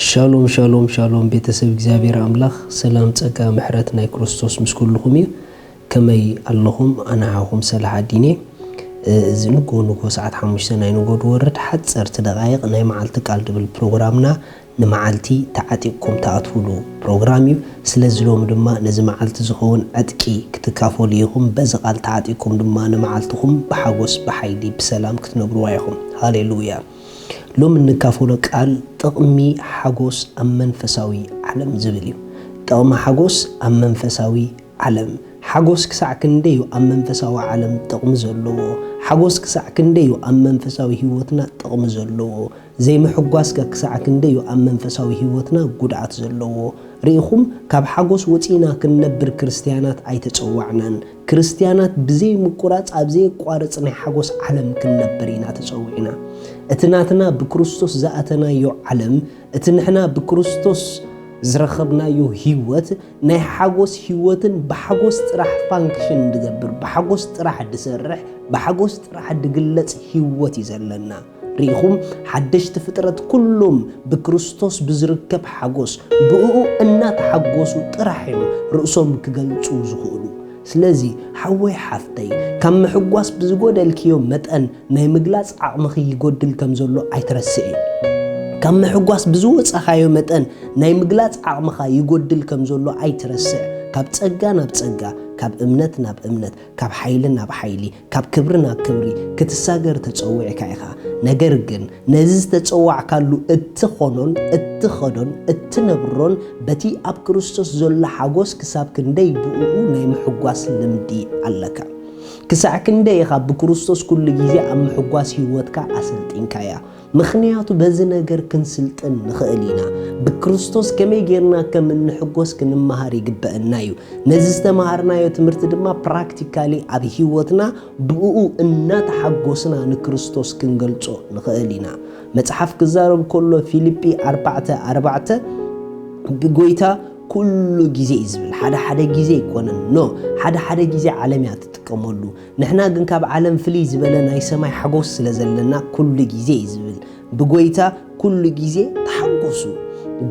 ሻሎም ሻሎም ሻሎም፣ ቤተሰብ እግዚኣብሔር ኣምላኽ፣ ሰላም ጸጋ ምሕረት ናይ ክርስቶስ ምስ ኩልኹም እዩ። ከመይ ኣለኹም? ኣነ ሓኹም ሰላሕ ኣዲኔ። እዚ ንጎ ንጎ ሰዓት ሓሙሽተ ናይ ንጎ ድወርድ ሓጸርቲ ደቓይቕ ናይ መዓልቲ ቃል ድብል ፕሮግራምና ንመዓልቲ ተዓጢቕኩም ትኣትውሉ ፕሮግራም እዩ። ስለዚ ሎሚ ድማ ነዚ መዓልቲ ዝኸውን ዕጥቂ ክትካፈሉ ኢኹም። በዚ ቃል ተዓጢቕኩም ድማ ንመዓልትኹም ብሓጎስ ብሓይሊ ብሰላም ክትነብርዋ ኢኹም። ሃሌሉያ። ሎም እንካፈሎ ቃል ጥቕሚ ሓጎስ ኣብ መንፈሳዊ ዓለም ዝብል እዩ። ጥቕሚ ሓጎስ ኣብ መንፈሳዊ ዓለም። ሓጎስ ክሳዕ ክንደይ እዩ ኣብ መንፈሳዊ ዓለም ጥቕሚ ዘለዎ? ሓጎስ ክሳዕ ክንደይ እዩ ኣብ መንፈሳዊ ህይወትና ጥቕሚ ዘለዎ? ዘይምሕጓስከ ክሳዕ ክንደይ እዩ ኣብ መንፈሳዊ ህይወትና ጉድኣት ዘለዎ? ርኢኹም፣ ካብ ሓጎስ ወጺእና ክንነብር ክርስትያናት ኣይተጸዋዕናን። ክርስትያናት ብዘይ ምቁራጽ ኣብ ዘየቋርጽ ናይ ሓጎስ ዓለም ክንነብር ኢና ተጸዊዕና። እቲ ናትና ብክርስቶስ ዝኣተናዮ ዓለም፣ እቲ ንሕና ብክርስቶስ ዝረኸብናዮ ህይወት ናይ ሓጎስ ህይወትን ብሓጎስ ጥራሕ ፋንክሽን ድገብር፣ ብሓጎስ ጥራሕ ድሰርሕ፣ ብሓጎስ ጥራሕ ድግለጽ ህይወት እዩ ዘለና። ርኢኹም፣ ሓደሽቲ ፍጥረት ኩሎም ብክርስቶስ ብዝርከብ ሓጎስ ብእኡ እናተሓጎሱ ጥራሕ እዮም ርእሶም ክገልጹ ዝኽእሉ። ስለዚ ሓወይ ሓፍተይ፣ ካብ ምሕጓስ ብዝጎደልክዮ መጠን ናይ ምግላጽ ዓቕምኺ ይጎድል ከም ዘሎ ኣይትረስዒ። ካብ ምሕጓስ ብዝወጻኻዮ መጠን ናይ ምግላጽ ዓቕምኻ ይጎድል ከም ዘሎ ኣይትረስዕ። ካብ ጸጋ ናብ ጸጋ፣ ካብ እምነት ናብ እምነት፣ ካብ ሓይሊ ናብ ሓይሊ፣ ካብ ክብሪ ናብ ክብሪ ክትሳገር ተጸዊዕካ ኢኻ። ነገር ግን ነዚ ዝተጸዋዕካሉ እትኾኖን እትኸዶን እትነብሮን በቲ ኣብ ክርስቶስ ዘሎ ሓጎስ ክሳብ ክንደይ ብእኡ ናይ ምሕጓስ ልምዲ ኣለካ? ክሳዕ ክንደይ ኢኻ ብክርስቶስ ኩሉ ግዜ ኣብ ምሕጓስ ህይወትካ ኣሰልጢንካያ? ምኽንያቱ በዚ ነገር ክንስልጥን ንኽእል ኢና። ብክርስቶስ ከመይ ጌርና ከም እንሕጎስ ክንመሃር ይግበአና እዩ። ነዚ ዝተምሃርናዮ ትምህርቲ ድማ ፕራክቲካሊ ኣብ ህይወትና ብእኡ እናተሓጎስና ንክርስቶስ ክንገልጾ ንኽእል ኢና። መጽሓፍ ክዛረብ ከሎ ፊልጲ ኣርባዕተ ኣርባዕተ ብጎይታ ኩሉ ግዜ እዩ ዝብል። ሓደ ሓደ ግዜ ኣይኮነን። ኖ፣ ሓደ ሓደ ግዜ ዓለም እያ ትጥቀመሉ። ንሕና ግን ካብ ዓለም ፍልይ ዝበለ ናይ ሰማይ ሓጎስ ስለ ዘለና ኩሉ ግዜ እዩ ዝብል። ብጎይታ ኩሉ ግዜ ተሓጎሱ፣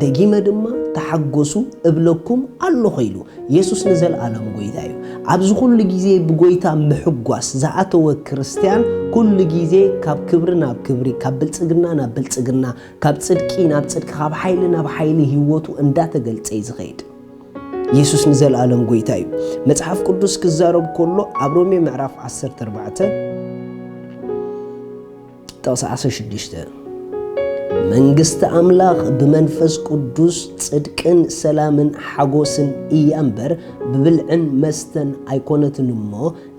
ደጊመ ድማ ተሓጎሱ እብለኩም ኣለኹ ኢሉ። የሱስ ንዘለኣለም ጎይታ እዩ። ኣብዚ ኩሉ ግዜ ብጎይታ ምሕጓስ ዝኣተወ ክርስትያን ኩሉ ግዜ ካብ ክብሪ ናብ ክብሪ፣ ካብ ብልጽግና ናብ ብልጽግና፣ ካብ ጽድቂ ናብ ጽድቂ፣ ካብ ሓይሊ ናብ ሓይሊ ህይወቱ እንዳተገልጸ እዩ ዝኸይድ። የሱስ ንዘለኣለም ጎይታ እዩ። መጽሓፍ ቅዱስ ክዛረብ ከሎ ኣብ ሮሜ ምዕራፍ ዓሰርተ ኣርባዕተ ጥቕሲ ዓሰርተ ሽዱሽተ፣ መንግስቲ ኣምላኽ ብመንፈስ ቅዱስ ጽድቅን ሰላምን ሓጎስን እያ እምበር ብብልዕን መስተን ኣይኮነትን እሞ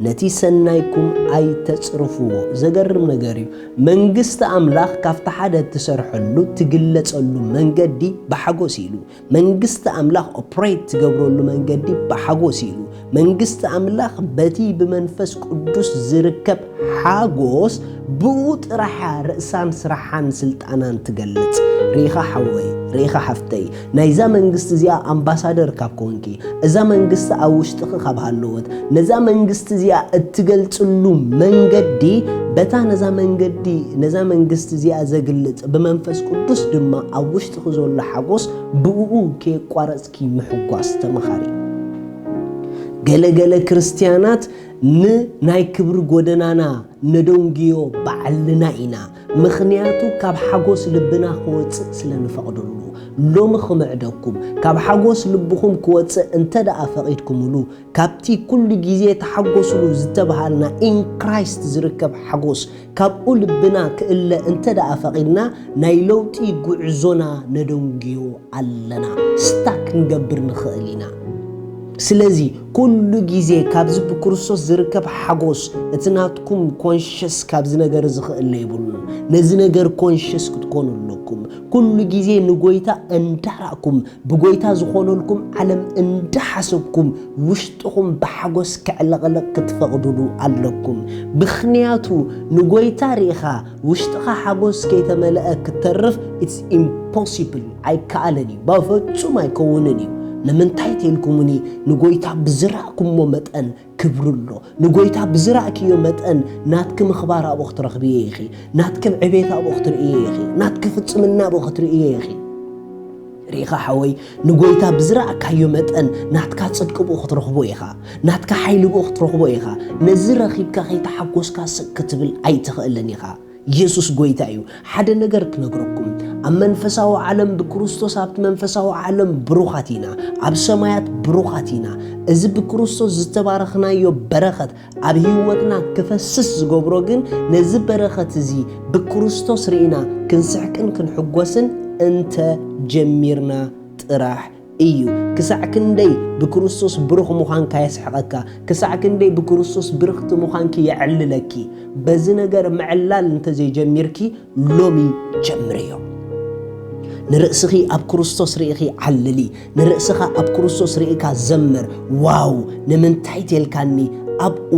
ነቲ ሰናይኩም ኣይተጽርፍዎ። ዘገርም ነገር እዩ። መንግስቲ ኣምላኽ ካብቲ ሓደ እትሰርሐሉ ትግለጸሉ መንገዲ ብሓጎስ ኢሉ መንግስቲ ኣምላኽ ኦፕሬት ትገብረሉ መንገዲ ብሓጎስ ኢሉ። መንግስቲ ኣምላኽ በቲ ብመንፈስ ቅዱስ ዝርከብ ሓጎስ ብኡ ጥራሕ እያ ርእሳን ስራሓን ስልጣናን ትገልጽ። ርኢኻ ሓወይ፣ ርኢኻ ሓፍተይ፣ ናይዛ መንግስቲ እዚኣ ኣምባሳደር ካብ ኮንኪ፣ እዛ መንግስቲ ኣብ ውሽጥኺ ካብ ሃለወት፣ ነዛ መንግስቲ እዚኣ እትገልጽሉ መንገዲ፣ በታ ነዛ መንገዲ፣ ነዛ መንግስቲ እዚኣ ዘግልጽ ብመንፈስ ቅዱስ ድማ ኣብ ውሽጥኺ ዘሎ ሓጎስ ብእኡ ከየቋረጽኪ ምሕጓስ ተመኻሪ። ገለ ገለ ክርስትያናት ንናይ ክብሪ ጎደናና ነደንግዮ ባዕልና ኢና፣ ምኽንያቱ ካብ ሓጎስ ልብና ክወጽእ ስለ ንፈቕደሉ። ሎሚ ክምዕደኩም፣ ካብ ሓጎስ ልብኹም ክወጽእ እንተ ደኣ ፈቒድኩምሉ፣ ካብቲ ኩሉ ግዜ ተሓጎስሉ ዝተብሃልና ኢን ክራይስት ዝርከብ ሓጎስ ካብኡ ልብና ክእለ እንተ ደኣ ፈቒድና፣ ናይ ለውጢ ጉዕዞና ነደንግዮ ኣለና። ስታክ ክንገብር ንኽእል ኢና። ስለዚ ኩሉ ግዜ ካብዚ ብክርስቶስ ዝርከብ ሓጎስ፣ እቲ ናትኩም ኮንሽስ ካብዚ ነገር እዚ ክእለ የብሉን። ነዚ ነገር ኮንሽስ ክትኮኑ ኣለኩም። ኩሉ ግዜ ንጎይታ እንዳራእኩም፣ ብጎይታ ዝኾነልኩም ዓለም እንዳሓሰብኩም፣ ውሽጥኹም ብሓጎስ ከዕለቕልቕ ክትፈቕዱሉ ኣለኩም። ምኽንያቱ ንጎይታ ርኢኻ ውሽጥኻ ሓጎስ ከይተመልአ ክትተርፍ፣ ኢትስ ኢምፖሲብል፣ ኣይከኣልን እዩ፣ በፍጹም ኣይከውንን እዩ። ንምንታይ ተልኩምኒ? ንጎይታ ብዝራእኩሞ መጠን ክብሪ ኣሎ። ንጎይታ ብዝራእክዮ መጠን ናትኪ ምኽባር ኣብኡ ክትረኽብዮ ኢኺ፣ ናትኪ ዕቤት ኣብኡ ክትርእዮ ኢኺ፣ ናትኪ ፍጽምና ኣብኡ ክትርእዮ ኢኺ። ርኢኻ ሓወይ፣ ንጎይታ ብዝረኣካዮ መጠን ናትካ ጽድቂ ብኡ ክትረኽቦ ኢኻ፣ ናትካ ሓይሊ ብኡ ክትረኽቦ ኢኻ። ነዚ ረኺብካ ከይተሓጎስካ ስቕ ክትብል ኣይትኽእልን ኢኻ። ኢየሱስ ጎይታ እዩ። ሓደ ነገር ክነግረኩም፣ ኣብ መንፈሳዊ ዓለም ብክርስቶስ ኣብቲ መንፈሳዊ ዓለም ብሩኻት ኢና፣ ኣብ ሰማያት ብሩኻት ኢና። እዚ ብክርስቶስ ዝተባረኽናዮ በረኸት ኣብ ህይወትና ክፈስስ ዝገብሮ ግን ነዚ በረኸት እዚ ብክርስቶስ ርኢና ክንስሕቅን ክንሕጎስን እንተ ጀሚርና ጥራሕ እዩ። ክሳዕ ክንደይ ብክርስቶስ ብሩኽ ምዃንካ የስሕቐካ፣ ክሳዕ ክንደይ ብክርስቶስ ብርኽቲ ምዃንኪ የዕልለኪ። በዚ ነገር ምዕላል እንተዘይጀሚርኪ ሎሚ ጀምርዮ። ንርእስኺ ኣብ ክርስቶስ ርኢኺ ዓልሊ። ንርእስኻ ኣብ ክርስቶስ ርኢካ ዘምር። ዋው፣ ንምንታይ ተልካኒ? ኣብኡ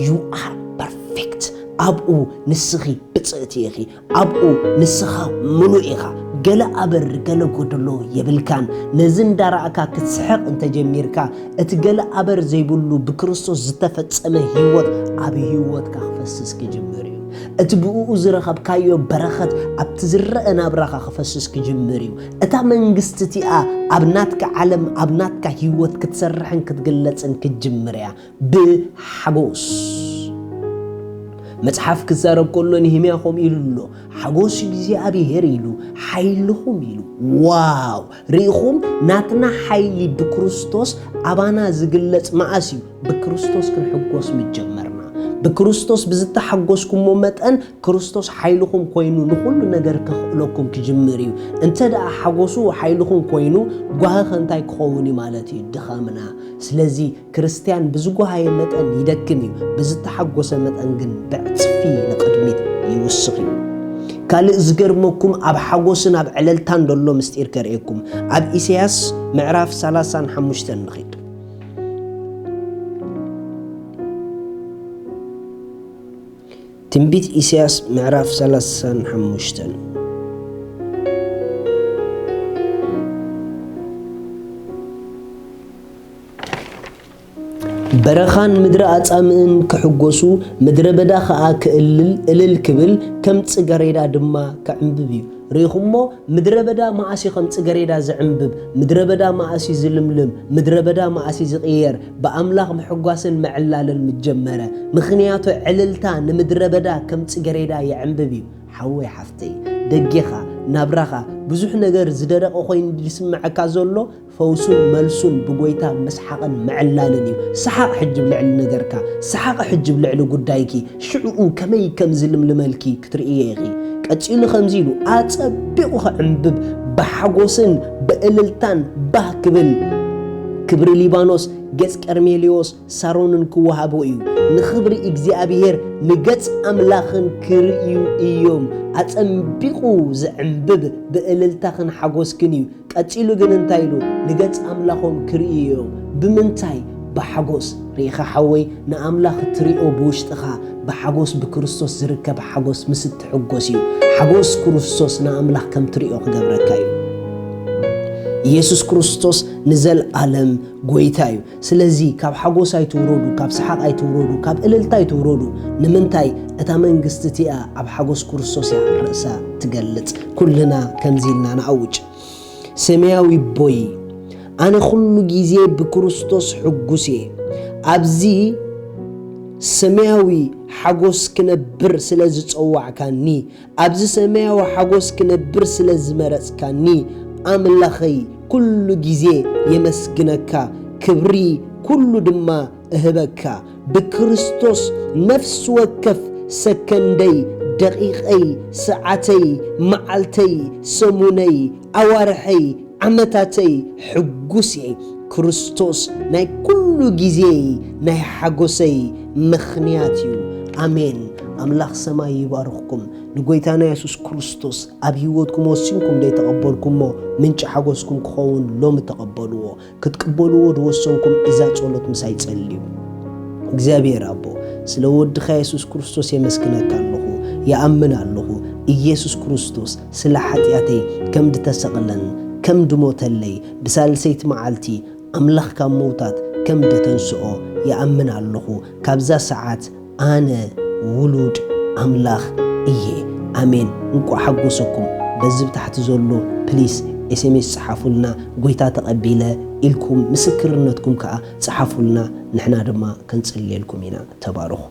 you are perfect። ኣብኡ ንስኺ ብጽእቲ ኢኺ። ኣብኡ ንስኻ ምሉእ ኢኻ። ገለ ኣበር፣ ገለ ጎደሎ የብልካን። ነዚ እንዳረኣካ ክትስሕቕ እንተጀሚርካ፣ እቲ ገለ ኣበር ዘይብሉ ብክርስቶስ ዝተፈጸመ ህይወት ኣብ ህይወትካ ክፈስስ ክጅምር እዩ። እቲ ብእኡ ዝረኸብካዮ በረኸት ኣብቲ ዝረአ ናብራኻ ክፈስስ ክጅምር እዩ። እታ መንግስቲ እቲኣ ኣብ ናትካ ዓለም፣ ኣብ ናትካ ህይወት ክትሰርሕን ክትግለጽን ክትጅምር እያ። ብሓጎስ። መጽሓፍ ክዛረብ ከሎ ንህምያ ከምኡ ኢሉ ኣሎ፣ "ሓጎስ እግዚኣብሔር" ኢሉ፣ "ሓይልኹም" ኢሉ። ዋው! ርኢኹም፣ ናትና ሓይሊ ብክርስቶስ ኣባና ዝግለጽ መኣስ እዩ? ብክርስቶስ ክንሕጎስ ምጀመርና። ብክርስቶስ ብዝተሓጎስኩሞ መጠን ክርስቶስ ሓይልኹም ኮይኑ ንኹሉ ነገር ከኽእለኩም ክጅምር እዩ። እንተ ደኣ ሓጎሱ ሓይልኹም ኮይኑ፣ ጓህኸ እንታይ ክኸውን እዩ ማለት እዩ? ድኻምና። ስለዚ ክርስትያን ብዝጓሃየ መጠን ይደክም እዩ፣ ብዝተሓጎሰ መጠን ግን ብዕጽፊ ንቕድሚት ይውስኽ እዩ። ካልእ ዝገርመኩም ኣብ ሓጎስን ኣብ ዕለልታን ዘሎ ምስጢር ከርእየኩም። ኣብ ኢሳያስ ምዕራፍ ሰላሳን ሓሙሽተን ንኺድ። ትንቢት ኢሳያስ ምዕራፍ ሰላሳን ሓሙሽተን። በረኻን ምድሪ ኣጻምእን ክሕጎሱ፣ ምድረ በዳ ኸኣ ክእልል እልል ክብል፣ ከም ጽገሬዳ ድማ ክዕምብብ እዩ። ርኢኹሞ? ምድረ በዳ መኣስ እዩ ከም ጽገሬዳ ዝዕምብብ? ምድረ በዳ መኣስ እዩ ዝልምልም? ምድረ በዳ መኣስ እዩ ዝቕየር? ብኣምላኽ ምሕጓስን ምዕላልን ምጀመረ። ምኽንያቱ ዕልልታ ንምድረ በዳ ከም ጽገሬዳ ይዕምብብ እዩ። ሓወይ ሓፍተይ፣ ደጌኻ፣ ናብራኻ፣ ብዙሕ ነገር ዝደረቐ ኮይኑ ዝስምዐካ ዘሎ፣ ፈውሱን መልሱን ብጎይታ ምስሓቕን ምዕላልን እዩ። ሰሓቕ ሕጂ ብልዕሊ ነገርካ፣ ሰሓቕ ሕጂ ብልዕሊ ጉዳይኪ፣ ሽዕኡ ከመይ ከም ዝልምልመልኪ ክትርእዮ ኢኺ። ቀጺሉ ከምዚ ኢሉ፣ ኣጸቢቑ ክዕምብብ፣ ብሓጎስን ብእልልታን ባህ ክብል፣ ክብሪ ሊባኖስ፣ ገጽ ቀርሜሌዎስ፣ ሳሮንን ክወሃቦ እዩ። ንኽብሪ እግዚኣብሔር፣ ንገጽ ኣምላኽን ክርእዩ እዮም። ኣጸቢቑ ዝዕምብብ ብእልልታኽን ሓጎስክን እዩ። ቀጺሉ ግን እንታይ ኢሉ? ንገጽ ኣምላኾም ክርእዩ እዮም። ብምንታይ? ብሓጎስ። ርኢኻ ሓወይ፣ ንኣምላኽ እትሪኦ ብውሽጥኻ ብሓጎስ ብክርስቶስ ዝርከብ ሓጎስ ምስ እትሕጎስ እዩ። ሓጎስ ክርስቶስ ንኣምላኽ ከም ትሪኦ ክገብረካ እዩ። ኢየሱስ ክርስቶስ ንዘለኣለም ጎይታ እዩ። ስለዚ ካብ ሓጎስ ኣይትውረዱ፣ ካብ ሰሓቕ ኣይትውረዱ፣ ካብ እልልታ ኣይትውረዱ። ንምንታይ? እታ መንግስቲ እቲኣ ኣብ ሓጎስ ክርስቶስ እያ ርእሳ ትገልጽ። ኩልና ከምዚ ኢልና ንኣውጅ። ሰማያዊ ኣቦይ፣ ኣነ ኩሉ ግዜ ብክርስቶስ ሕጉስ እየ። ኣብዚ ሰማያዊ ሓጎስ ክነብር ስለ ዝጸዋዕካኒ፣ ኣብዚ ሰማያዊ ሓጎስ ክነብር ስለ ዝመረጽካኒ፣ ኣምላኸይ፣ ኩሉ ግዜ የመስግነካ፣ ክብሪ ኩሉ ድማ እህበካ። ብክርስቶስ ነፍሲ ወከፍ ሰከንደይ፣ ደቂቐይ፣ ሰዓተይ፣ መዓልተይ፣ ሰሙነይ፣ ኣዋርሐይ፣ ዓመታተይ ሕጉስ እየ። ክርስቶስ ናይ ኩሉ ግዜይ፣ ናይ ሓጎሰይ ምኽንያት እዩ። ኣሜን። ኣምላኽ ሰማይ ይባርኽኩም። ንጎይታና የሱስ ክርስቶስ ኣብ ህይወትኩም ወሲንኩም ዘይተቐበልኩሞ ምንጪ ሓጎስኩም ክኸውን ሎሚ ተቐበልዎ። ክትቅበልዎ ዝወሰንኩም እዛ ጸሎት ምሳይ ጸልዩ። እግዚኣብሔር ኣቦ፣ ስለ ወድኻ የሱስ ክርስቶስ የመስግነካ ኣለኹ፣ ይኣምን ኣለኹ። ኢየሱስ ክርስቶስ ስለ ሓጢኣተይ ከም ድተሰቕለን ከም ድሞተለይ፣ ብሳልሰይቲ መዓልቲ ኣምላኽ ካብ ምውታት ከም ደተንስኦ ይኣምን ኣለኹ። ካብዛ ሰዓት ኣነ ውሉድ ኣምላኽ እየ። ኣሜን። እንቋዕ ሓጎሰኩም። በዚ ብታሕቲ ዘሎ ፕሊስ ኤስኤምኤስ ጽሓፉልና፣ "ጎይታ ተቐቢለ" ኢልኩም ምስክርነትኩም ከኣ ጽሓፉልና፣ ንሕና ድማ ክንጽልየልኩም ኢና። ተባረኹ።